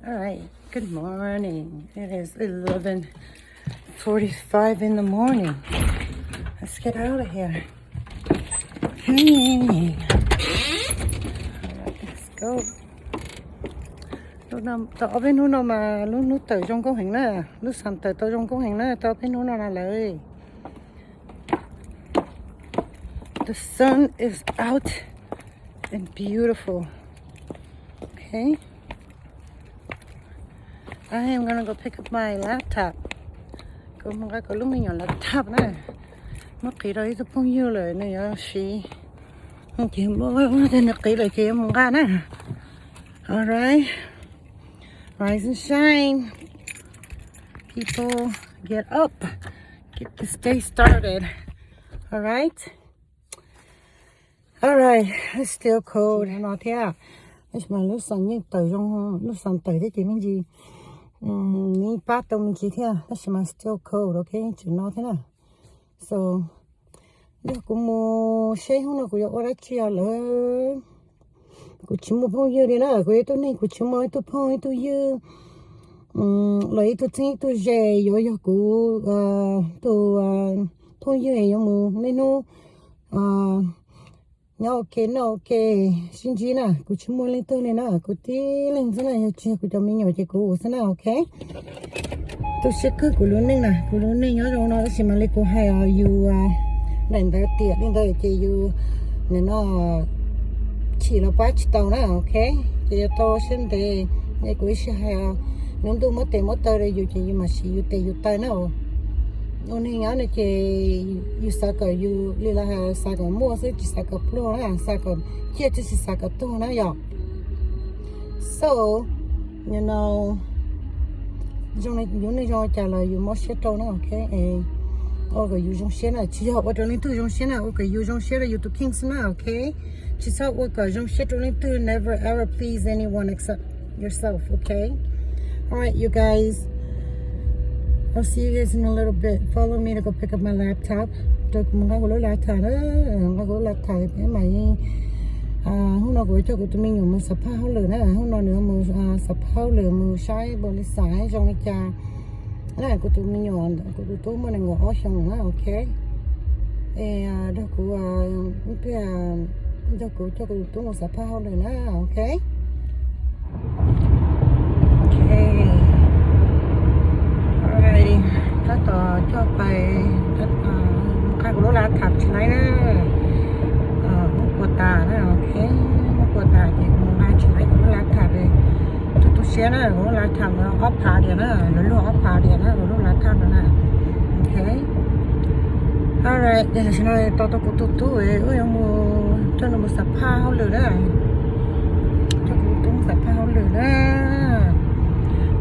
All right, good morning. It is eleven forty-five in the morning. Let's get out of here. Hey. All right, let's go. Tau ob peb hnub no mas lub hnub tawm zoo nkauj heev na, lub xas tawm tau zoo nkauj heev na, tau ob peb hnub no na lawm. The sun is out and beautiful. Okay. I am gonna go pick up my laptop. Kuv mus nqa kuv lub me nyuam laptop na. Muab qiv rau ib tug phooj ywg lawm nws yuav siv. Ces muab nws qiv lawm ces yuav mus nqa na. All right. Rise and shine. People, get up. Get this day started. All right. All right, it's still cold no thiab. Tab sis mas lub xas yeej tawm zoo, lub xas tawm thiab ces me ntsis, mm, yeej pab tau me ntsis thiab, tab sis mas still cold, ok, tseem no thiab na. So, yog kuv mus seb hnub no kuv yuav ua dab tsi os lawm. Kuv tsis muaj phooj ywg li na, kuv ib tug neeg kuv tsis muaj ib tug phooj ib tug ywg, mm, los ib tug txheeb ib tug ze yuav yog kuv, tus, phooj ywg yuav mus niaj hnub nyob ua ke noj ua ke sib ntsib na, kuv tsis muaj leej twg li na, kuv tib leeg xwb na, yog tsis yog kuv cov me nyuam ces kuv ua xwb na, ok. Tu siab kawg kuv lub neej na, kuv lub neej nyob zoo no tab sis mas li kuv hais os, yus daim ntawv tiam li ntawd ces yus nim no chim los pab tsis tau na, ok. Ces yuav tau siab ntev, es kuv ib sij hais os, lub ntuj muab tes muab taw rau yus ces yus mam siv yus tes yus taw na. Ua neeg nyob no ces yus xav kom yus li los hais xav kom muaj xwb tsis xav kom pluag na, xav kom ciaj xwb tsis xav kom tuag na yom. So, you know, zoo li yus neej zoo li cas los yus mob siab rau na, ok. Ua kom yus zoo siab na, tsis yog ua rau leej twg zoo siab na, ua kom yus zoo siab rau yus tus kheej xwb na, ok. Tsis txhob ua kom zoo siab rau leej twg, never ever please anyone except yourself, ok. All right, you guys. I'll see you guys in a little bit. Follow me to go pick up my laptop. Rau kuv mus nqa kuv lub laptop na, nqa kuv lub laptop peb mam li, hnub no kuv coj kuv tus me nyuam mus xam phaj hauj lwm na, hnub no nws mus xam phaj hauj lwm mus saib npaum li xav zoo li cas. Na kuv tus me nyuam, kuv tus tub muaj nees nkaum ob xyoos na, ok. Es nrog kuv, ib pliag nrog kuv coj kuv tus tub mus xam phaj hauj lwm na, ok. Ok. Alrighty, tab tom coj pais, nqa kuv lub laptop tsis laib na. Muab kua tas na, ok. Muab kua tas ces kuv mus nqa tsis laib kuv lub laptop. Tu tu siab na, kuv lub laptop no ob phav diam na, lawv luag ob phav diam na kuv lub laptop no na. Ok. Alright, ces tam sim no tos tau kuv tus tub, wb yuav mus coj nws mus xam phaj hauj lwm na. Coj kuv tus tub mus xam phaj hauj lwm na.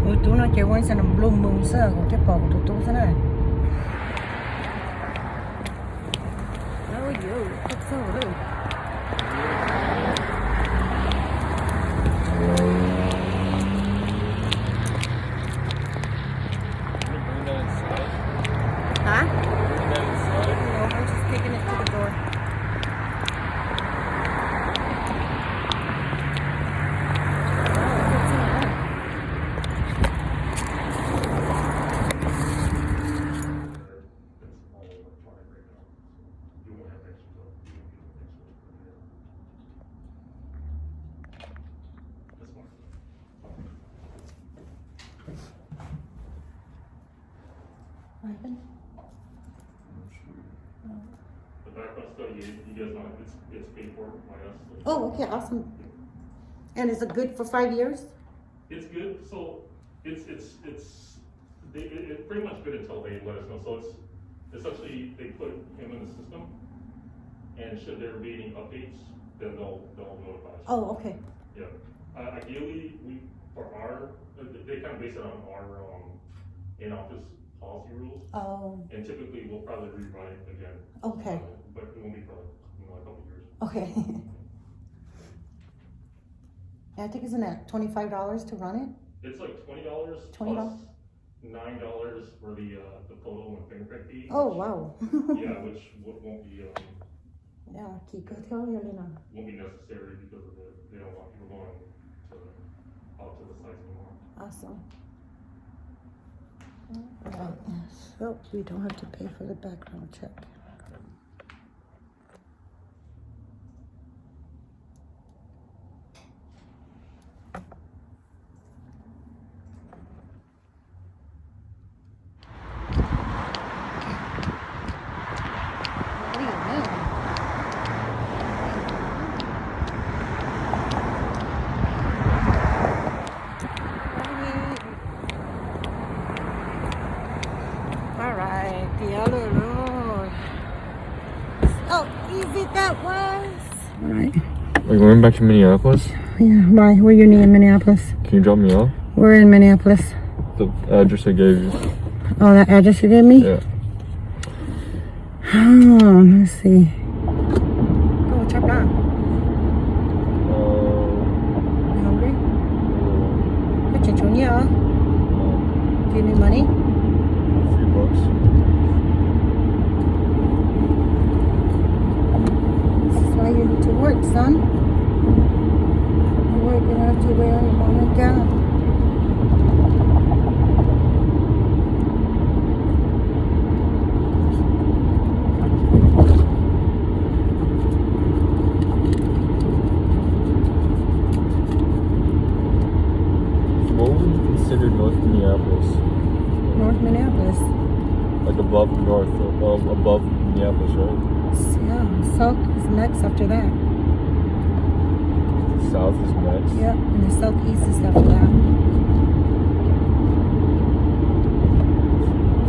Kuv tus tub no ces ua ib xas nws blue moon xwb, kuv thiaj pom kuv tus tub xwb na. Huh? No, I'm just taking it to the door. What happened? The background study, you guys know, it's, it's paid for by us. Oh, okay, awesome. And is it good for five years? It's good. So it's, it's, it's, they, it, it's pretty much good until they let us know. So it's, essentially, they put him in the system, and should there be any updates, then they'll, they'll notify us. Oh, okay. Yeah. Uh, ideally, we, for our, uh, they kind of base it on our, um, in-office policy rules. Oh. And typically, we'll probably rerun it again. Okay. Uh, but it won't be for, like, you know, a couple years. Okay. Yeah, I think isn't it twenty-five dollars to run it? It's like twenty dollars. Twenty dollars? Plus nine dollars for the, uh, the photo and fingerprint fee. Oh, wow. Yeah, which w-, won't be, um, yeah, kis kawg thiab yog li no. Won't be necessary because of the, they don't want people going to, out to the sites anymore. Awesome. All right. So we don't have to pay for the background check. All right, the other road. So easy that was. All right. Are you going back to Minneapolis? Yeah, why? What do you need in Minneapolis? Can you drop me off? We're in Minneapolis. The address I gave you. Oh, that address you gave me? Yeah. Oh, let's see. Go, chop down. Uh, You hungry? Koj tseem tshuav nyiaj os? Do you need money? A few bucks. This is why you need to work, son. You work, you don't have to wait on your mom and dad. What would you consider North Minneapolis? North Minneapolis. Like above North, above, above Minneapolis, right? S-, yeah, South is next after that. South is next? Yeah, and the southeast is after that.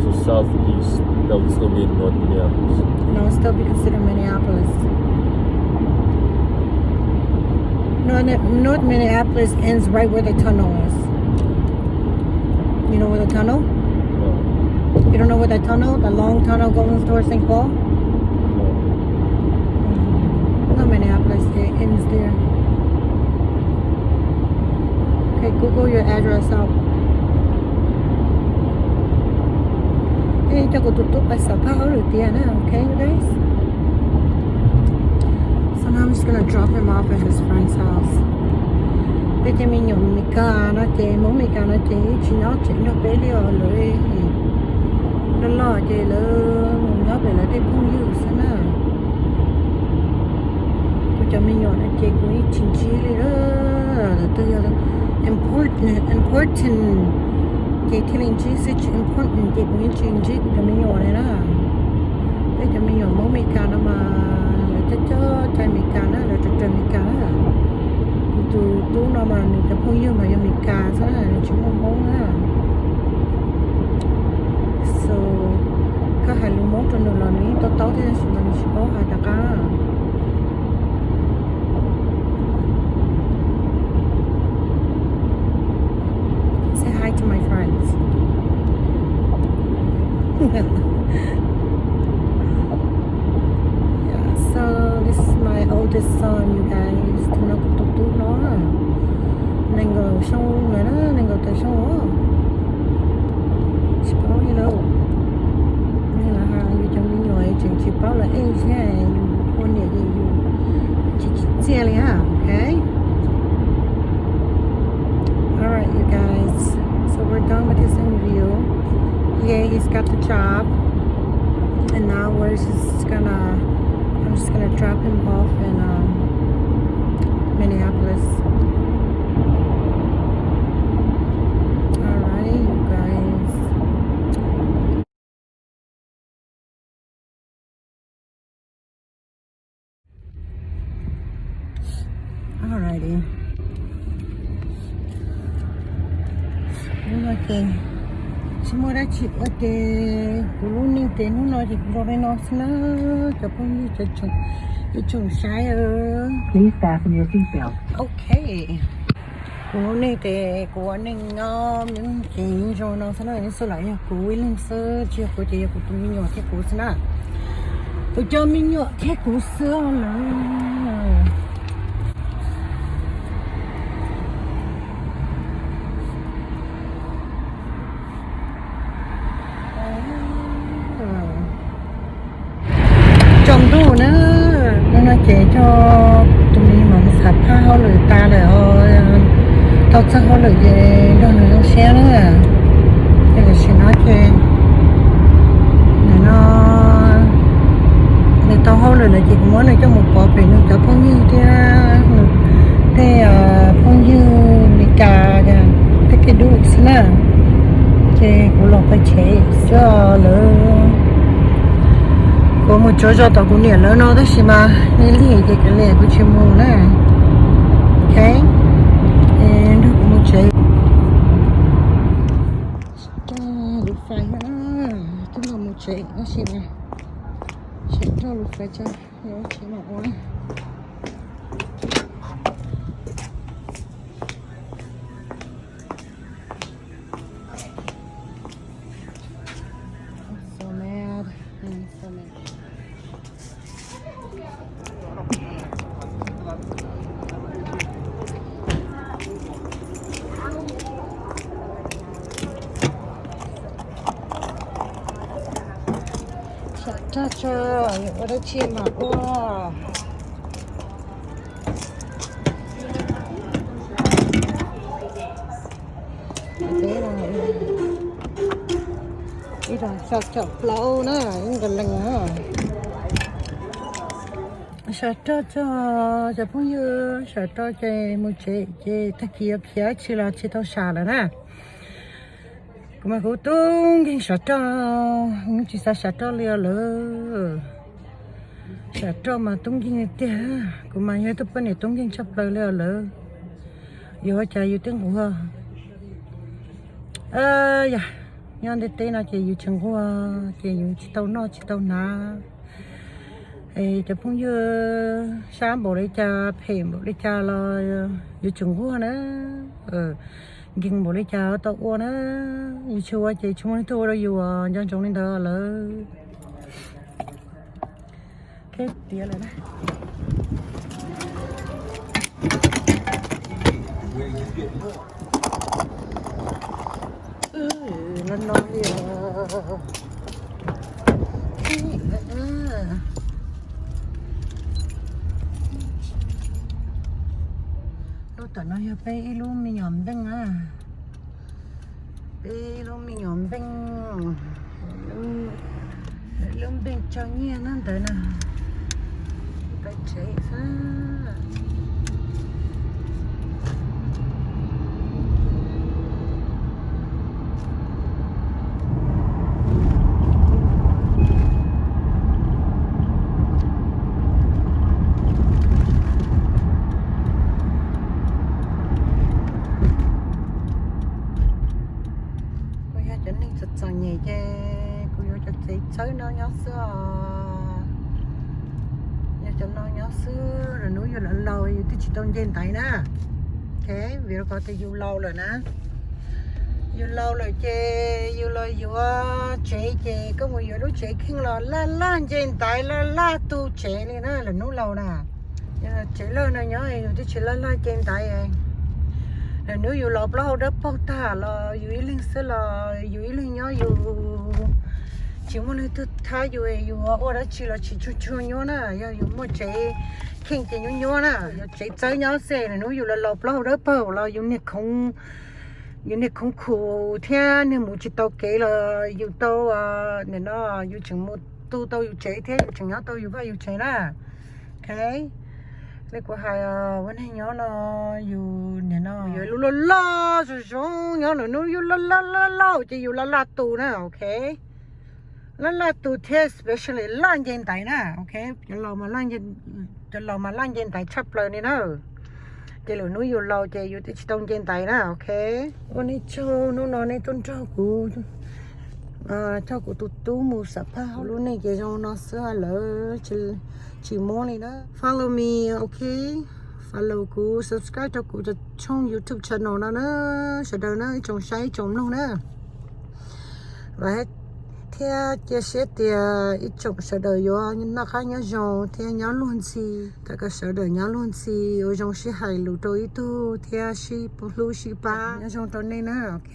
So southeast, that would still be in North Minneapolis? No, it'd still be considered Minneapolis. North, North Minneapolis ends right where the tunnel is. You know where the tunnel? No. You don't know where the tunnel, the long tunnel going towards Saint Paul? No. No, Minneapolis, it ends there. Okay, Google your address out. Hey, coj kuv tus tub pais xam phaj hauj lwm tiag na, okay, you guys? So now I'm just gonna drop him off at his friend's house. Peb cov me nyuam Meskas no ces, Hmoob Meskas no ces tsis nyob tsev nrog peb li os, lawv loj loj ces lawv mus nyob pem lawv tej phooj ywg xwb na. Kuv cov me nyuam no ces kuv yeej tsis ntsib li lawm, twb yog important, important ces thiaj li ntsib xwb, tsis important ces kuv yeej tsis ntsib kuv cov me nyuam li na. Peb cov me nyuam Hmoob Meskas no mas lawv coj coj cai Meskas na, lawv raws raws Meskas na. Kuv tus tub no mas nws cov phooj ywg mas yog Meskas xwb na, nws tsis muaj Hmoob na. So koj hais lus Hmoob rau nws los nws yeej to taub thiab, tab sis mas nws tsis paub hais rov qab. Say hi to my friends. Yeah, so this is my oldest son, you guys. Tus no kuv tus tub no, nees nkaum xyoo lawm na, nees nkaum tawm xyoo os. Tsis paub li lauj. Yus cov me nyuam tseem tsis paub lawv age thiab, yus ua niam ces yus tsis tsim txiaj li na, okay? All right, you guys. So we're done with this interview. Yay, he's got the job. And now we're just gonna, I'm just gonna drop him off in, um, Minneapolis. Alrighty, you guys. Alrighty. Hnub no ces tsis muaj dab tsi ua ces kuv lub neej ces hnub no ces kuv zoo li no xwb na, cov phooj ywg cov tsoom, ib tsoom saib. Please fasten your seatbelt. Ok. Kuv lub neej ces kuv ua neej nyob ces zoo no xwb na, xwb los yog kuv ib leeg xwb, tsis yog kuv ces yog kuv tus me nyuam thiab kuv xwb na. Kuv cov me nyuam thiab kuv xwb lawm. Tsaus ntuj na, hnub no ces coj tus me nyuam mus xam phaj hauj lwm tas lawm os. Tau txog hauj lwm ces nrog nws zoo siab na. Ces tam sim no ces nws no nws tau hauj lwm lawm ces kuv muab nws coj mus pov pem nws cov phooj ywg thiab nws tej phooj ywg Meskas, tej kev dub xwb na. Ces kuv los pem tsev xwb lawm. Kuv mus tsuav zog tom kuv niam lawv no tab sis mas li lig ces kav liam kuv tsis mus na. Ok, nrog kuv mus tsev. Lub fais, twb los mus tsev tab sis mas tsam roj lub fais tso, tsev mam ua. So mad. I'm so mad. Sam roj tso, yuav ua dab tsi mas ua. Ib xya caum plaub na, ib nkas lees na. Sam roj tso cov phooj ywg, sam roj ces mus tsev ces tag kis yuav khiav tsi los tsis tau sam lawm na. Kuv mas kuv tub nkeeg sam roj, kuv tsis xav sam roj li os lawm. Sam roj mas tub nkeeg li tiag, kuv mas yog tus poj niam tub nkeeg tshaj plaws li os lawm. Yuav ua cas yus twb nquag. Yog nyob ntiaj teb no ces yus tsis nquag ces yus tsis tau noj tsis tau hnav. Es cov phooj ywg sab npaum li cas phem npaum li cas los yus tseem nquag na. Nkeeg npaum li cas tau ua na. Yus tsis ua ces tsis muaj leej twg ua rau yus, nco ntsoov li ntawd lawm. Tiav lawm na. No no li lub tom no yog peb ib lub me nyuam npeej na. Peb lub me nyuam npeej, lub npeej tso nyiaj na ntawd na. Peb tsev xwb. Kuv yog cov neeg txom txom nyem ces kuv yuav cov tsev txawb no nyob xwb os. Yog cov no nyob xwb, lwm hnub yus laus laus yus twb tsis tau nce ntaiv na. Ok, vim rau qhov tias yus laus lawm na. Yus laus lawm ces yus los yuav tsev ces koj mus yuav lub tsev kheej los laj laj nce ntaiv laj laj tu tsev li na lwm hnub laus na. Yog tsev lawj no nyob yus twb tsis laj laj nce ntaiv. Lwm hnub yus laus plaub hau dawb paug tag los yus ib leeg xwb los yus ib leeg nyob yus tsis muaj leej twg thab yus, yus ua dab tsi los tsis tsuag tsuag nyuaj na. Yog yus muaj tsev kheej ces nyuaj nyuaj na. Yog tsev txawb nyob xwb, lwm hnub yus los laus plaub hau dawb paug los yus niag khoov, yus niag khoov khuv thiab niag mus tsis tau kev los yus tau, nim no yus tseem mus tu tau yus tsev thiab yus tseem nyob tau yus vaj yus tsev na. Ok, li kuv hais, ua neeg nyob no yus nim no yus lub loj loj zoo zoo nyob, lwm hnub yus loj loj loj loj ces yus laj laj tu na. Ok, laj laj tu thiab especially laj nce ntaiv na. Ok, cov laus mas, cov laus mas laj nce ntaiv tshaj plaws li na. Ces lwm hnub yus laus ces yus twb tsis tau nce ntaiv na. Ok, ua nej tsaug hnub no nej tuaj nrog kuv coj kuv tus tub mus xam phaj hauv lub neej ces zoo no xwb lawm, tsis muab li na. Follow me, ok, follow kuv, subscribe rau kuv cov tshooj YouTube channel no na. Sawv daws na, ib tsoom saib ib tsoom mloog na. Vam thiab cia siab tias ib tsoom sawv daws yuav noj qab nyob zoo thiab nyob luag ntxhi. Thov kom sawv daws nyob luag ntxhi, ua zoo sib hais lus rau ib tug thiab sib hlub sib pab. Nyob zoo rau nej na. Ok.